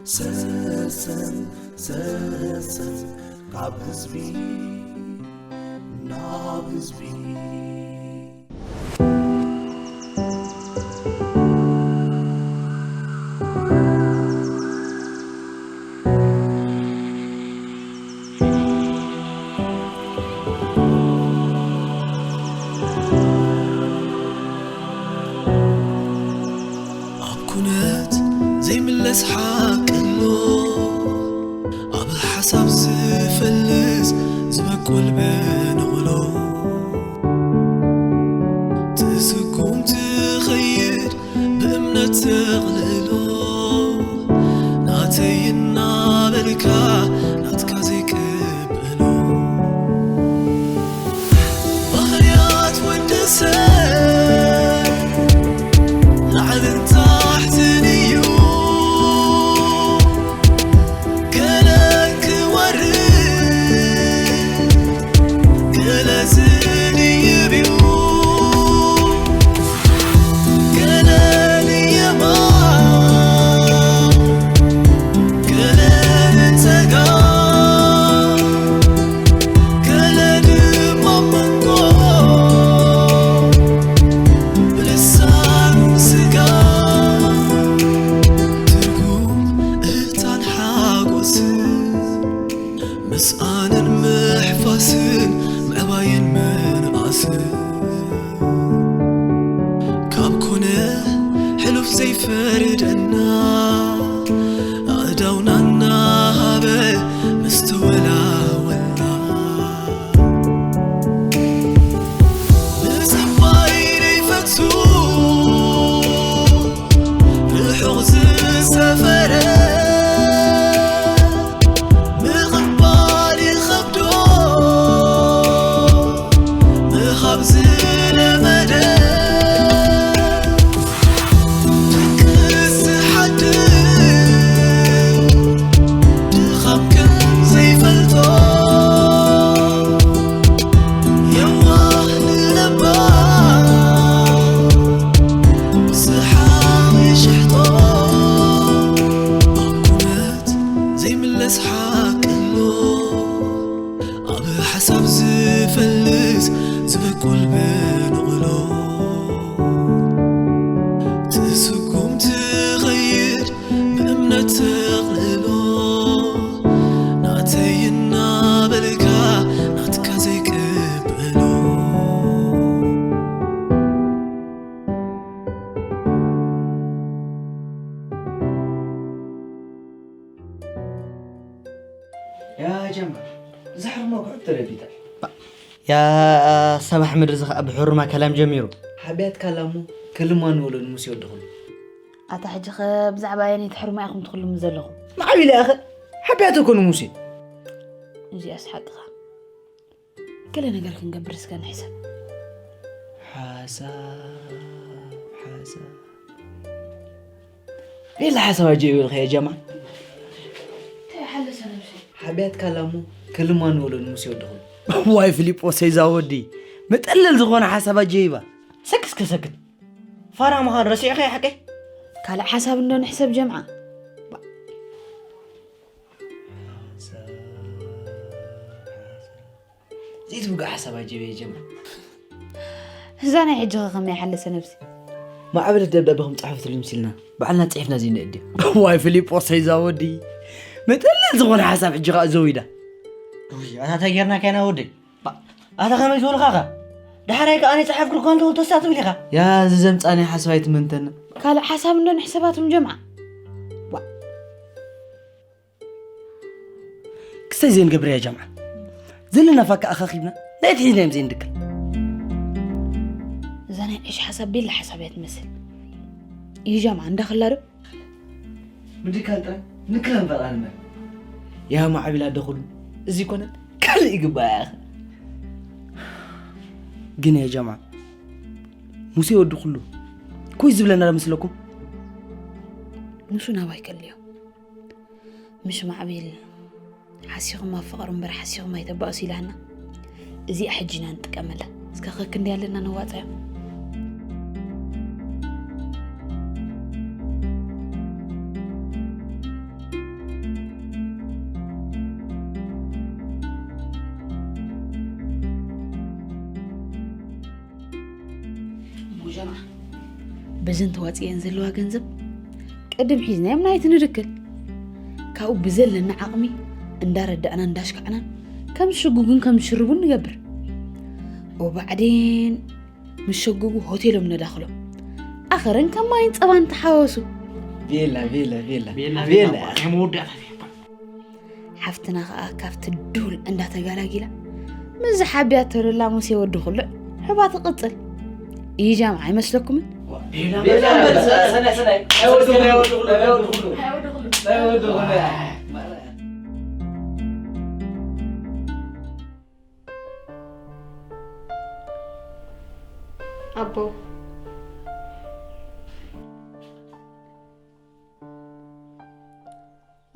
ሰሰን ሰሰን ካብ ህዝቢ ናብ ህዝቢ። ኣብ ኩነት ዘይምለስ ሓቂ ኣሎ፣ ኣብ ሓሳብ ዝፈልስ ዝበቁል ብንቕሎ። ትስጉም ትኸይድ ብእምነት ተቕልሎ፣ ናተይ እናበልካ ናትካ ዘይቅበሎ። ባህርያት ወዲ ሰብ ላዕልን ታሕትን እዩ። ገለ ክወርድ፣ ገለ ዝድይብ እዩ። ገለ ንየማን፣ ገለ ንጸጋም፣ ገለ ድማ መንጎ ብልሳን ስጋ። ትርጉም እልልታን ሓጎስን፣ ምስኣንን ምሕፋስን፣ ምዕባይን ምንኣስን፣ ካብ ኮነ ሕሉፍ ዘይፈርደና፣ ኣእዳውና እናሃበ ምስ ተወላወልና። ምጽባይ ዘይፈቱ ርሑቕ ዝሰፈረ፣ ምቕባል ይኸብዶ ምሃብ ዝለመደ፣ ድቅስ ዝሓድር ድኻም ከም ዘይፈልጦ፣ የዋህ ንለባም ብዝሓ ይሽሕጦ። ኣብ ኩነት ዘይምለስ ሓቂ ኣሎ፣ ኣብ ሓሳብ ዝፈልስ ዝበቁል ብንቕሎ። ትስጉም ትኸይድ ብእምነት ተቕልሎ፣ ናተይ እናበልካ ናትካ ዘይቅበሎ። ያ ጀማ፣ ዝሕርሞ ኩዕብ ተረዲታ። ያ ሰባሕ ምድሪ ዝኸኣ ብሕሩማ ከላም ጀሚሩ። ሓቢያትካ ላሞ ከልማ ንበሎ ንሙሴ ወድኹም። ኣታ ሕጂ ኸ ብዛዕባ ኣየነይቲ ሕርማ ኢኹም ትኽልሙ ዘለኹም? ማዕቢለ ያኸ ሓቢያት እኮ ንሙሴ። እዚኣስ ሓቅኻ። ገለ ነገር ክንገብር እስከ ንሕሰብ። ሓሳብ፣ ሓሳብ። ቤላ ሓሳብ ኣጀ ይበልኸ ያ ጀማ። እንታይ ሓለሰ ነብሰይ? ሓቢያትካ ላሞ ከልማ ንበሎ ንሙሴ ወድኹም። ዋይ ፊሊጶስ፣ ይዛ ወዲ። መጠለል ዝኾነ ሓሳብ ኣጀ ይባ። ሰክስ ከሰክት። ፋራ ምዃን ረሲዕኸ ሓቀይ? ካልእ ሓሳብ እንዶ ንሕሰብ ጀምዓ። ዘይትውጋእ ሓሳብ ኣጀበ ጀምዓ። እዛ ናይ ሕጂ ኸ ከመይ ሓለሰ ነብሲ? ማዕበለት ደብዳቤ ከም ጸሓፈትሉ ምስልና ባዕልና ጽሒፍና ዘይንእድዮ። ዋይ ፊሊጶስ፣ ይዛ ወዲ። መጠለል ዝኾነ ሓሳብ ሕጂ ኸኣ ዘዊዳ። ውይ፣ ኣታ እንታይ ጌርናካ ኢና ወደይ? ባ-፣ ኣታ ከመይ ዝበልኻኻ? ዳሕራይ ከኣ ኣነ ጸሓፍኩልካ እንተወል ተሳ ትብል ኢኻ። ያ፣ እዚ ዘምጻኒ ሓሳብ ኣይትመንተና። ካልእ ሓሳብ እንዶ ንሕሰባትም ጀምዓ። ዋ። ክስተይ ዘይንገብር እያ ጀምዓ። ዘለና ፋካ ኣኻኺብና፣ ናይ ትሒዝና እዮም ዘይንድክል። እዛ ናይ ዕሽ ሓሳብ ቤላ ሓሳብ እያ ትመስል። እዩ ጀምዓ፣ እንዳኸላ ዶ? ምድካል ጥራይ፣ ንክለን ፈጣሪ እምበር። ያ ማዕቢል ኣደ ኩሉ፣ እዚ ኮነት ካልእ ይግባእ እያ። ግን ያ ጀምዓ፣ ሙሴ ወዲ ኩሉ፣ ኮይ ዝብለና ዶ መስለኩም? ንሱ ናባይ ከልዮ። ምሽ ማዕቢል፣ ሓሲኹም ኣብ ፍቕሪ እምበር ሓሲኹም ኣይተባእሱ ኢላና። እዚኣ ሕጂ ኢና ንጥቀመላ። እስከ ከክንዲ ኣለና ነዋጻዮ። በዘን ተዋፅኤን ዘለዋ ገንዘብ ቅድም ሒዝናዮም ናይቲ ንድክል። ካብኡ ብዘለና ዓቕሚ እንዳረዳእና እንዳሽካዕናን ከም ዝሽጉጉን ከም ዝሽርቡን ንገብር። ወባዕዴን ምስ ሸጉጉ ሆቴሎም ነዳኽሎም። ኣኸረን ከም ማይን ፀባን ተሓወሱ። ቬላ ቬላ ቬላ ቬላ ቬላ ቬላ። ናይ መወዳእታ ዜማ። ሓፍትና ኸኣ ካብቲ ዱል እንዳተጋላጊላ ምስ ዝሓብያ ተረላ ሙሴ ወዲ ኩልዕ ሕባ ትቕጽል። ኢጃም ኣይመስለኩምን? ቬላ ቬላ ቬላ። ሰናይ ሰናይ። ኣቦ፣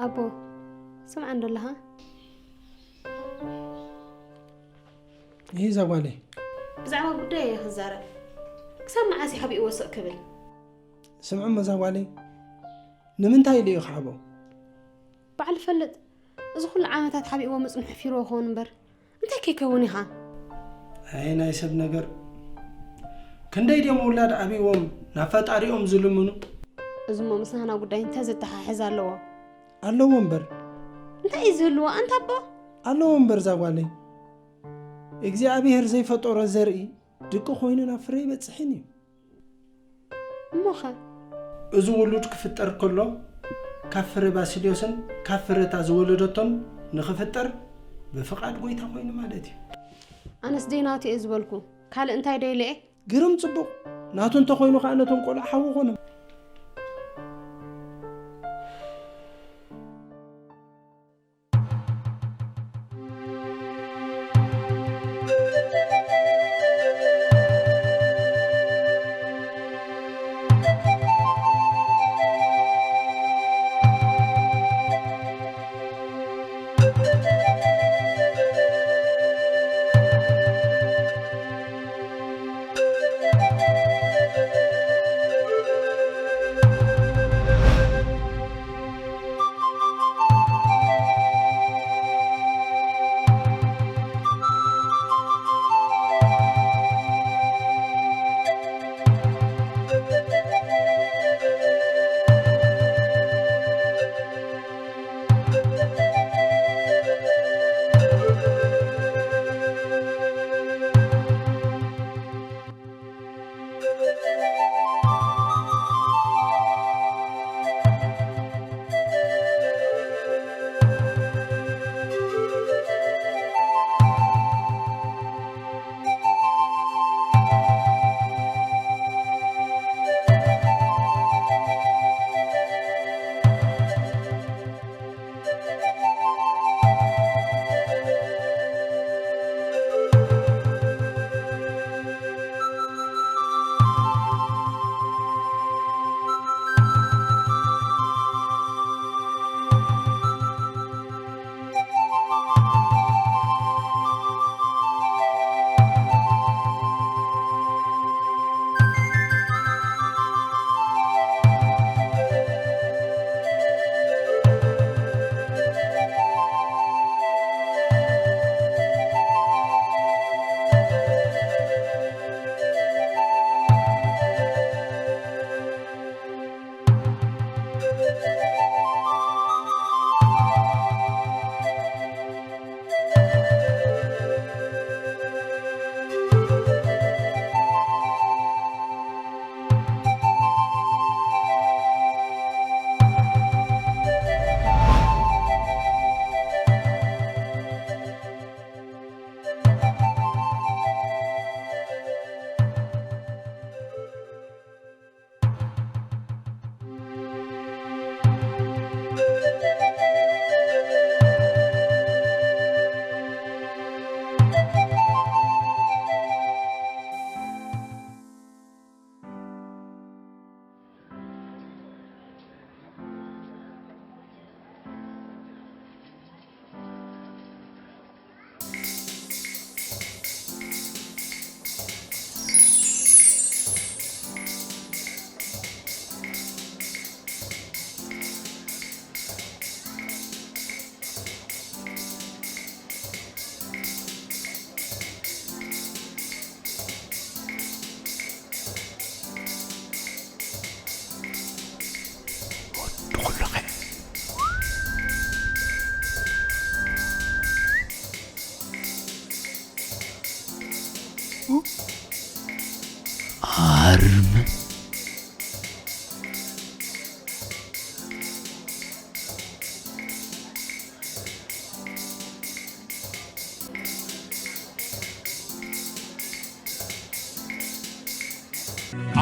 ኣቦ፣ ስምዓ እንዶ ኣለኻ? ይህ ዛጓለይ። ብዛዕባ ጉዳይ እየ ክዛረብ። ክሳብ መዓስ እዩ ሓቢእዎ ስቕ ክብል? ስምዑ እሞ ዛጓለይ፣ ንምንታይ ኢሉ እዩ ክሓቦ? ባዕሉ ፈልጥ። እዚ ኩሉ ዓመታት ሓቢእዎ ምጽንሑ ፊርዎ ክኸውን እምበር፣ እንታይ ከይከውን ኢኻ? ኣይ ናይ ሰብ ነገር። ክንደይ ድዮም ውላድ ዓቢዎም ናብ ፈጣሪኦም ዝልምኑ? እዚ እሞ ምስ ናህና ጉዳይ እንታይ ዘተሓሕዝ ኣለዎ? ኣለዎ እምበር። እንታይ እዩ ዝህልዎ ኣንታ ኣቦ? ኣለዎ እምበር ዛጓለይ። እግዚኣብሔር ዘይፈጠሮ ዘርኢ ድቂ ኮይኑ ናብ ፍረ ይበጽሕን እዩ። እሞኸ? እዚ ውሉድ ክፍጠር ከሎ ካብ ፍረ ባስልዮስን ካብ ፍረታ ዝወለደቶን ንኽፍጠር ብፍቓድ ጎይታ ኮይኑ ማለት እዩ። ኣነስ ደይ ናቱ እየ ዝበልኩ። ካልእ እንታይ ዶ ኢለ እየ? ግርም ጽቡቕ። ናቱ እንተኾይኑ ከኣ ነቶም ቆልዓ ሓዉ ኾኖም።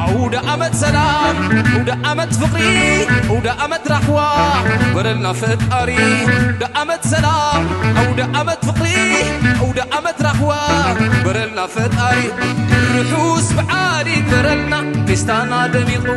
ኣውደ ዓመት ሰላም፣ ኣውደ ዓመት ፍቕሪ፣ ኣውደ ዓመት ራህዋ ግበረልና ፈጣሪ። ኣውደ ዓመት ሰላም፣ ኣውደ ዓመት ፍቕሪ፣ ኣውደ ዓመት ራህዋ ግበረልና ፈጣሪ። ርሑስ በዓል ይግበረልና ፌስታና ደሚቑ።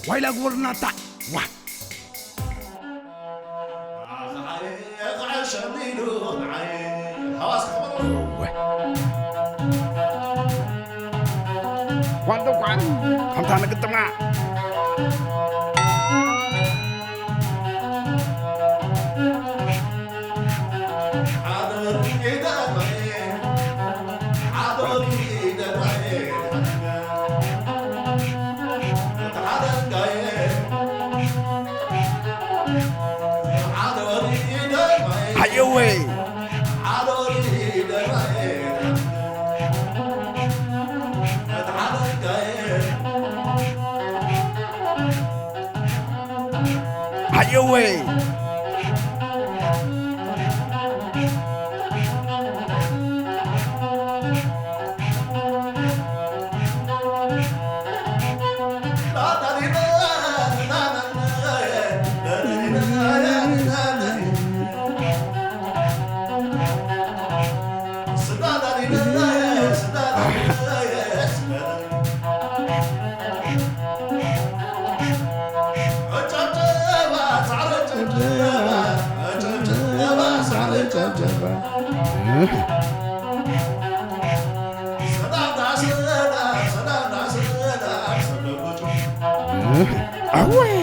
ዋይላ ግበሩና እታ ዋ ዋንዶ ኳን ከምታ ንግጥማ ሃየወይ ሃየወይ ኣወይ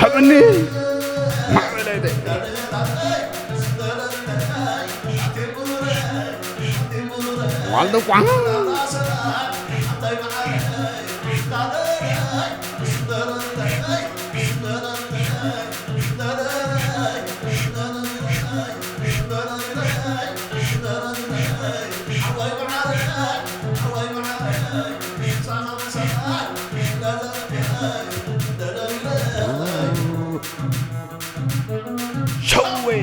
ሃበኒ ማዕበለይ ዋልዶ ቋ ሸወይ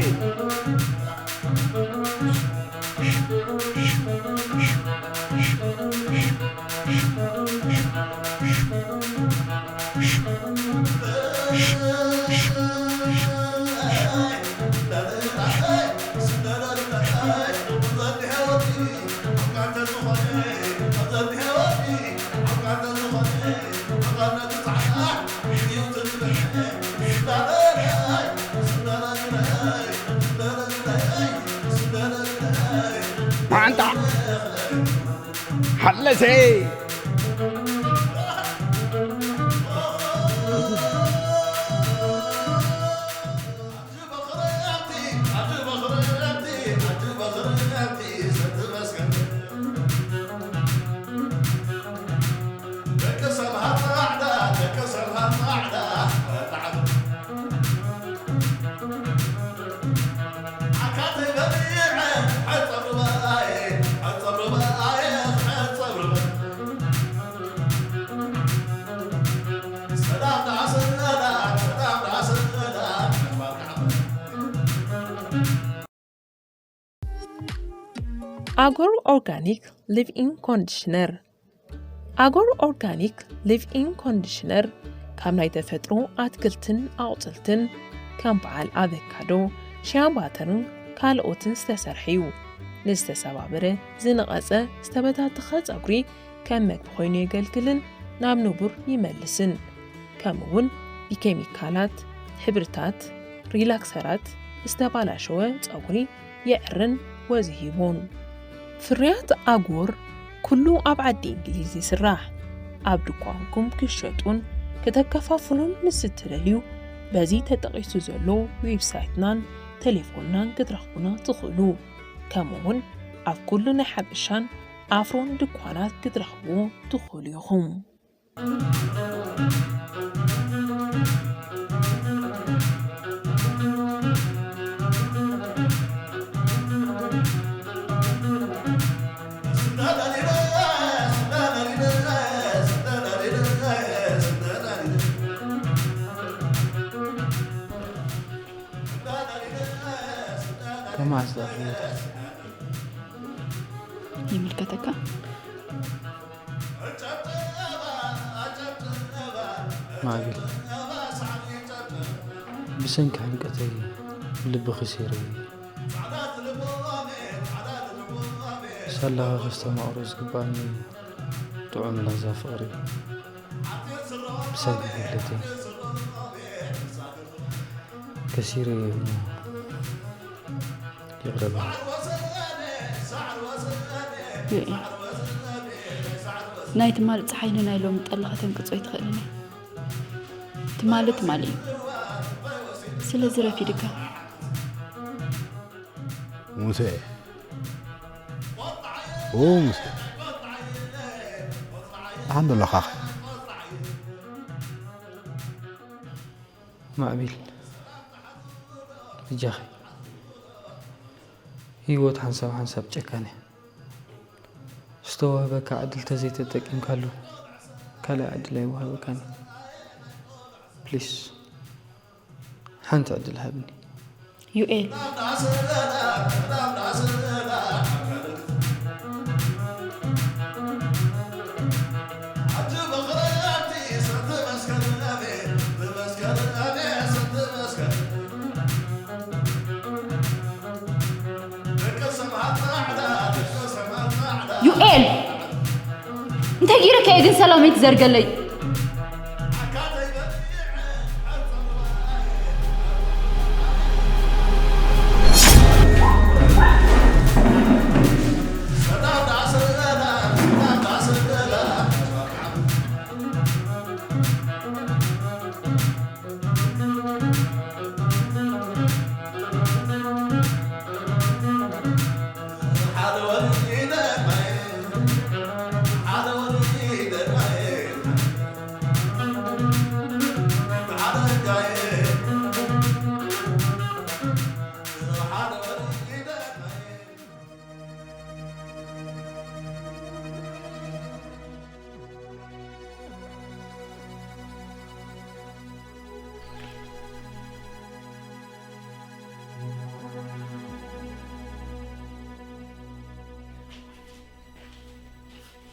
ማንታ ሓለሰይ ኣጎር ኦርጋኒክ ሊቭ ኢን ኮንዲሽነር። ኣጎር ኦርጋኒክ ሊቭ ኢን ኮንዲሽነር ካብ ናይ ተፈጥሮ ኣትክልትን ኣቑፅልትን ከም በዓል ኣቨካዶ፣ ሺያ ባተርን ካልኦትን ዝተሰርሐ እዩ። ንዝተሰባበረ፣ ዝነቐጸ፣ ዝተበታተኸ ጸጉሪ ከም መግቢ ኮይኑ የገልግልን ናብ ንቡር ይመልስን። ከምኡ እውን ብኬሚካላት፣ ሕብርታት፣ ሪላክሰራት ዝተባላሸወ ጸጉሪ የዕርን ወዝ ሂቡን። ፍርያት ኣጎር ኩሉ ኣብ ዓዲ እንግሊዝ ይስራሕ። ኣብ ድኳንኩም ክሸጡን ከተከፋፍሉን ምስ እትደልዩ፣ በዚ ተጠቒሱ ዘሎ ዌብሳይትናን ቴሌፎንናን ክትረኽቡና ትኽእሉ። ከምኡውን ኣብ ኩሉ ናይ ሓበሻን ኣፍሮን ድኳናት ክትረኽብዎ ትኽእሉ ኢኹም። ከማስ ይምልከተካ። ማዕቢል፣ ብሰንኪ ሕምቀተይ ልቢ ከሲረ። ሳላኻ ከስተማቕሮ ዝግባኣኒ ጥዑም ላዛ ፍቕሪ ብሰንኪ ጉድለተይ ከሲረ እየ እሞ ይቕረ በል። ዮኤል፣ ናይ ትማሊ ጸሓይ ንናይ ሎሚ ጠሊ ከተንቅጾ ኣይትኽእልን እያ። ትማሊ ትማሊ እዩ። ስለዚ ረፊድካ። ሙሴ፣ ኦ ሙሴ፣ ደሓን ዶ ኣለኻ? ማዕቢል፣ ብጃኺ፣ ህይወት ሓንሳብ ሓንሳብ ጨካን እያ። ዝተዋህበካ ዕድል ተዘይተጠቂምካሉ፣ ካልእ ዕድል ኣይወሃበካን። ፕሊስ፣ ሓንቲ ዕድል ሃብኒ። ዩኤል። ዩኤል! እንታይ ጌረካ እየ ግን ሰላመይ ትዘርገለይ?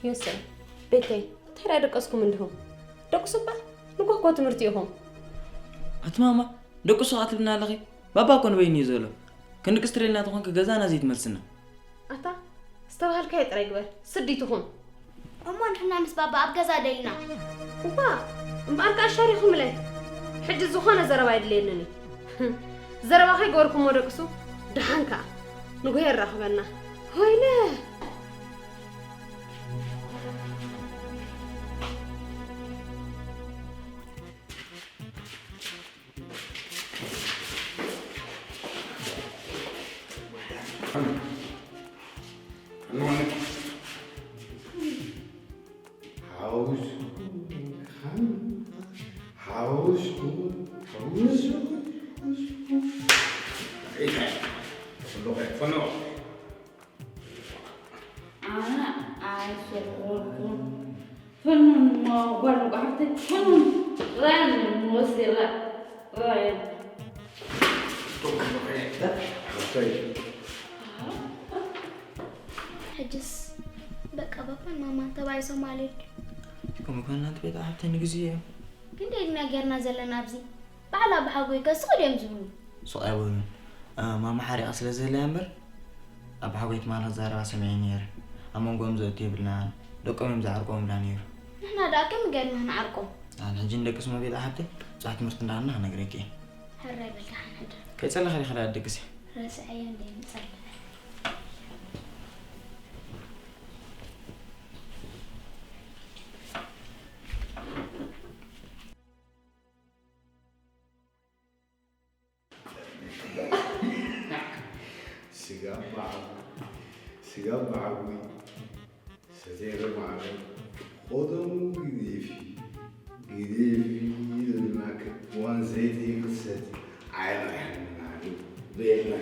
ዮሴፍ፣ ቤተይ፣ እንታይ ደኣ ደቀስኩም እንዲኹም? ደቅሱ እባ፣ ንጎህ እኮ ትምህርቲ ኢኹም። ኣቲ ማማ፣ ደቅሱ ኣትብልና ኣለኺ? ባባ እኮ ንበይኑ እዩ ዘሎ። ክንድቅስ ትደልና ተኾንኪ ገዛና ዘይትመልስና። ኣታ፣ ዝተባሃልካዮ ጥራይ ግበር፣ ስዲ ትኹን። እሞ ንሕና ምስ ባባ ኣብ ገዛ ደይና። እዋ፣ እምበኣር ከኣ ሻሪኹምለይ። ሕጂ ዝኾነ ዘረባ የድልየንን እዩ። ዘረባ ከይገበርኩሞ ደቅሱ፣ ደሓን ከኣ ንጉሆ የራኽበና። ወይለ! ኣነ ኣይሰረቕኩን። ፈኑን እሞ ጓል መጓሕፍቲ ፈኑን ራያን እሞ ወሲራ ራያን። ሕጅስ በቃ ባባን ማማን ተባይሶም ማለት እዩ። ከምኡ ከና ቤት ሓብቲ ንግዜ እዮም። ክንደይ ኢልና ጌርና ዘለና ኣብዚ? በዓል ኣባሓጎይ ከ ስቕ ድዮም ዝብሉ? ስቕ ኣይበሉን። እ፣ ማማ ሓሪቓ ስለ ዘላ እያ እምበር፣ ኣባሓጎይ ትማሊ ክዛረባ ሰሚዐ ነይረ። ኣብ መንጎኦም ዘእቱ የብልናን፣ ደቆም እዮም ዝዓርቆም ይብላ ነይሩ። ንሕና ደኣ ከመይ ጌርና ክንዓርቆም? ኣነ ሕጂ ንደቅስ ሞቤላ ሓብተይ፣ ጽባሕ ትምህርቲ እንዳሃለና ክነግረኪ እየ። ሕራይ በል ደሓን ሕደር። ከይጸለኻ ዲኻ ደኣ ትድቅሲ? ረሲዐዮ እንድየ ምጸልእ። ስጋ በዓል፣ ስጋ በዓል፣ ሰቴረ ማለት ቆደሙ ግዴፊ፣ ግዴፊ ዝብልናከ ዋን ዘይቲ ክትሰቲ ኣይረሕምናን እዩ። ቤላ።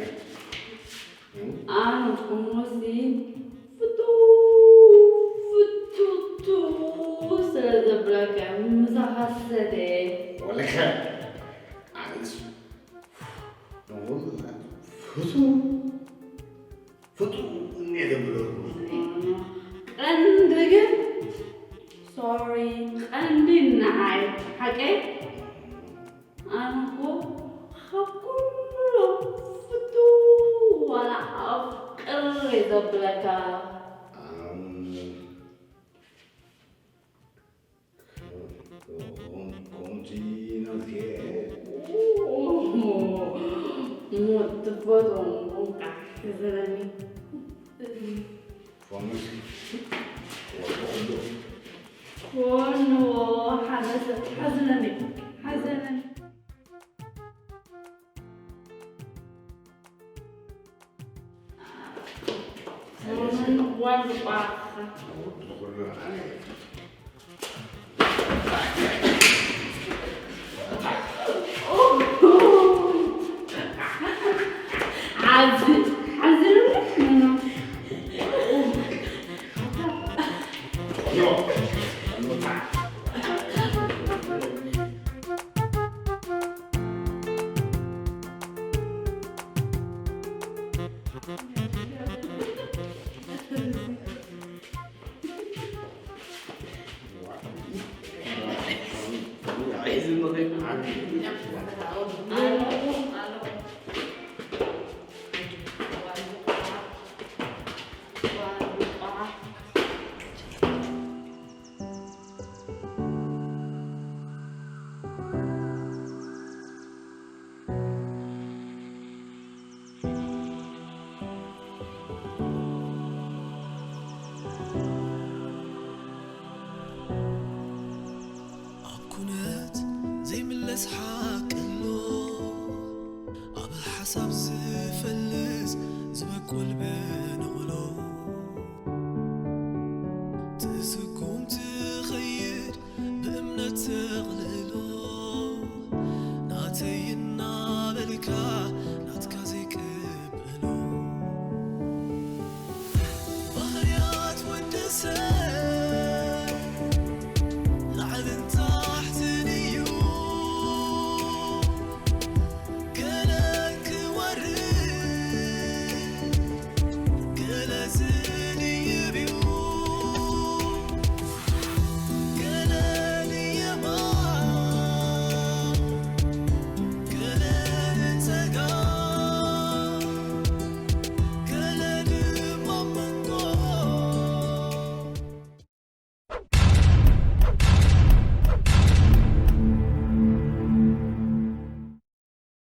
ኣነ እኮ ሞሲ ፍቱ፣ ፍቱቱ ስለ ዘብለካ ምሳኻ ሰደ። ወለካ፣ ኣነስ ንኹሉ ፍቱ፣ ፍቱ እንዴ ዘብለኩ። ቀንዲ ግን፣ ሶሪ፣ ቀንዲ ንዓይ፣ ሓቀይ? ኣነ እኮ ካብ ኩሎም ፍቱ ዋላ ኣፍቅር እየ ዘብለካ። ኣም፣ ኮ-፣ ኮ-፣ ኮንቲነንት ሞት ትፈትዎም ቋንቋ ክዝረኒ። ፋኑስ ወርቁ ኮንዎ ሓደ ሰብ ሓዘነኒ፣ ሓዘነኒ። ወርቋ። ኣብ ኩነት ዘይምለስ ሓቂ ኣሎ፣ ኣብ ሓሳብ ዝፈልስ ዝበቁል